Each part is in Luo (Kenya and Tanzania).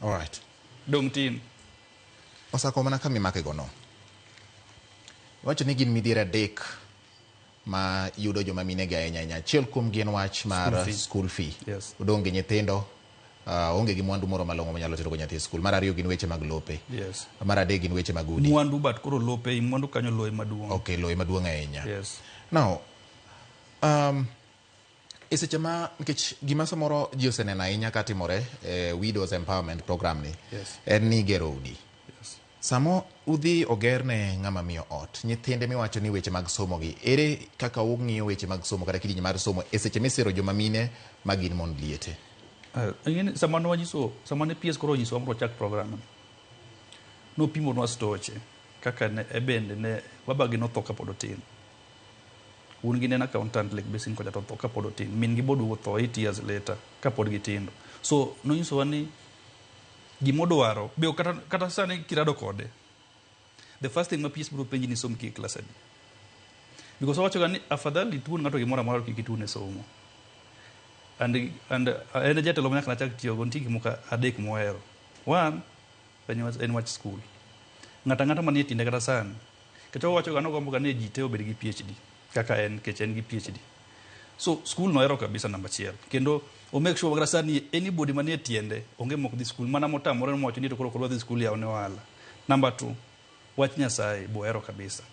All right. Dong' tin. Osako mana kama imake go no. Iwacho ni gin midhiero adek ma yudo joma mine gi ahinya ahinya. Achiel kuom gi en wach mar School fee. school fee. Yes. Odong' gi nyithindo, onge gi mwandu moro malong'o monyalo tero go nyathi e skul. Mar ariyo gin weche mag lope. Yes. Mar adek gin weche mag udi. Mwandu but koro lope, mwandu kanyo loe maduong'. Okay, loe maduong' ahinya. Yes. Now, e seche ma nikech gima samoro ji oseneno ahinya katimore e Widows Empowerment Program ni Yes. en ni igero udi. Yes. Samo udhi oger ne ng'ama miyo ot, nyithinde miwacho ni weche mag somo gi, ere kaka ung'iyo weche mag somo kata kidienje mar somo e seche misiro joma mine ma gin mond liete? Ing'eni sama ne wanyiso, sama ne PS koro onyisowa mondo wachak program ni, nopimonwa stoche kaka ne e bende ne babagi notho kapod otin. Wuon gi ne en accountant Lake Basin kocha to otho kapod otin. Min gi boduogo tho 8 years later kapod gitindo. So nonyisowa ni gimodwaro be kata, kata sani kirado kode the first thing ma PS biro penji ni som ki e klas adi. Because owacho ga ni afadhali tuon ng'ato gimoro amora to kik ituone somo. And en e jatelo ma nyaka nachak tiyogo nitie gik moko adek mohero. One, en wach school. Ng'ato ang'ata manie tiende kata sani Nikech owacho ga nogombo ga ni ji te obed gi PhD kaka en nikech en gi PhD. So school nohero kabisa namba achiel. Kendo o make sure kata sani anybody manie tiende onge mok dhi school mana motamore mowacho ni to koro ok odwa dhi school yaw ne ohala. Number two, wach Nyasaye be ohero kabisa.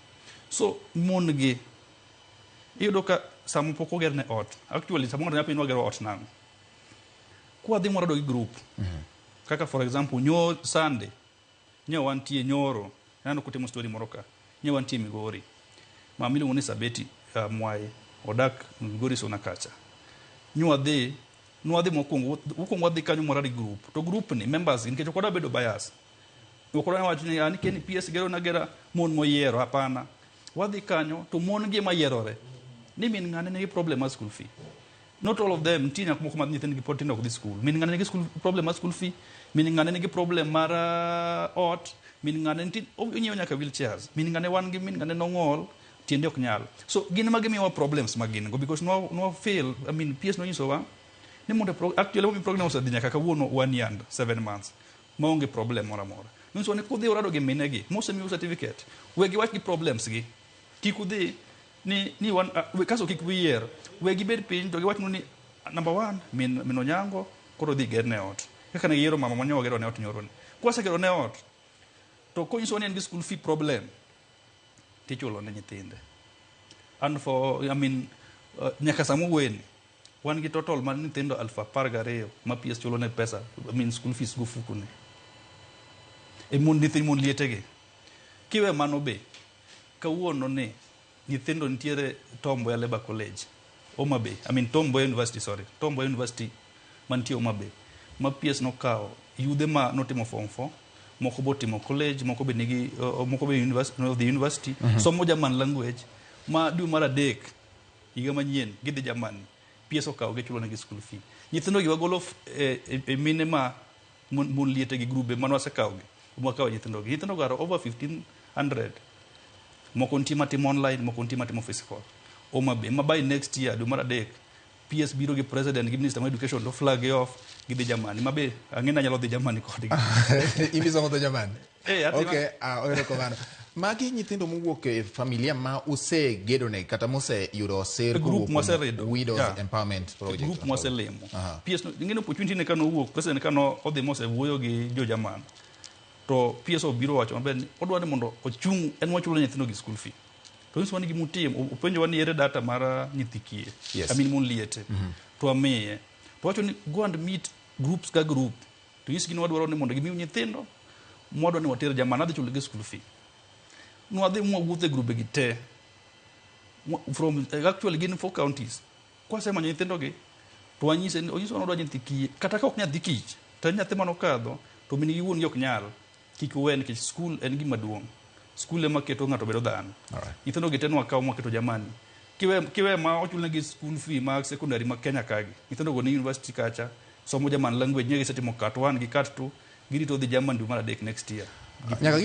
So mon gi iyudo ka sama pok oger ne ot, actually sama ng'ato nyalo penjo ni wagero ot nang'o? Kwadhi mwarado gi group. Kaka for example nyo Sunday Nyo wantie nyoro, aneno kutimo story moro ka. Nyo wantie Migori. Mama miluongo ni Sabeti Mwai odak Migori Suna kacha. Nyo wadhi, nwadhi mokwongo, mokwongo wadhi kanyo mwarad gi group. To group ni members nikech ok wadwa bedo bias. Ok wadwa wacho ni an keni PS gero na gera mon moyiero, hapana. Wadhi kanyo to mon gi ema yierore. Ni min ng'ane nigi problem mar school fee. Not all of them, nitie nyako moko ma nyithindgi pod tindo ok dhi school. Min ng'ane nigi school, problem mar school fee, min ng'ane nigi problem mar ot, min ng'ane nitie onyiewo nyaka wheelchairs. Min ng'ane wan gi min ng'ane nong'ol, tiende ok nyal. So gin ema gimiyowa problems ma gin go because nwa, nwa fail, I mean PS nonyisowa ni mondo pro, actually momiyo program osedhi nyaka kawuono 1 year and 7 months maonge problem moro amora. Nonyisowa ni kudhi urado gi minegi mosemiu certificate, we giwach gi problems gi. Kik udhi ni ni wan kaso kik uyier we gibed piny to giwachnu ni number one min min Onyango koro dhi ger ne ot kaka ne giyiero mama mane wagero ne ot nyoro ni kwasegero ne ot to konyisowa ni en gi school fee problem tichulo ne nyithinde and for I mean nyaka sama weni wan gi total mar nyithindo 12,000 ma PS chulo ne pesa I mean school fees go fuku ne e mon nyithind mon lietegi kiwe mano be kawuono ni nyithindo nitiere Tom Mboya Labour College Homa Bay I mean Tom Mboya University sorry Tom Mboya University mantie Homa Bay ma PS nokawo yudhe ma notimo form 4 moko botimo college moko be nigi moko be university, no, the university somo German language ma dwe mar adek higa manyien gidhi Germany PS okawo gichulo negi school fee nyithindo gi wagolo e mine ma mon liete gi grube mane wasekawo gi wakawo nyithindo gi nyithindo go are over 1500 moko nitie matimo online moko nitie matimo physical Homa Bay ma by next year dwe mar adek PS biro gi president gi minister mar education to flag gi off gidhi Germany ma be ang'e ni anyalo dhi Germany kodgi Ibisomo dho German? Eh, atima- Okay, erokamano. Magi nyithindo mowuok e familia ma usegedone kata moseyudo sir Group kowuok kuom mwaserido. Widows Yeah. Empowerment Project. Group mwaselimo. Aha. PS no, ing'e ni opportunity ne kane owuok president kane odhi mosewuoyo gi jo German to PS obiro wacho maber ni odwa ni mondo ochung' en wachulo nyithindo gi school fee to nyisowa ni gimutim openjowa ni ere data mar nyithi kiye Yes. I mean mon liete to amiye to wacho ni go and meet groups ka group to nyisgi ni wadwaro ni mondo gimiu nyithindo mwadwa ni water German adhi chulo gi school fee nwadhi mwawuotho e grube gi te from actually gin four counties kwasemanyo nyithindo gi to wanyise ni onyisowa ni odwa nyithi kiye kata ka ok nyathi kich to en nyathi manokadho to min gi wuon gi ok nyal kik uwe nikech skul en gima duong' skul ema keto ng'ato bedo dhano Alright. nyithindo gi te nwakawo mwaketo Germany kiwe ma ochulnegi school fee mag secondary ma Kenya kagi nyithindo go ni university kacha somo German language nye gisetimo cat 1 gi cat 2 girito dhi German dwe mar adek next year Nyaka gi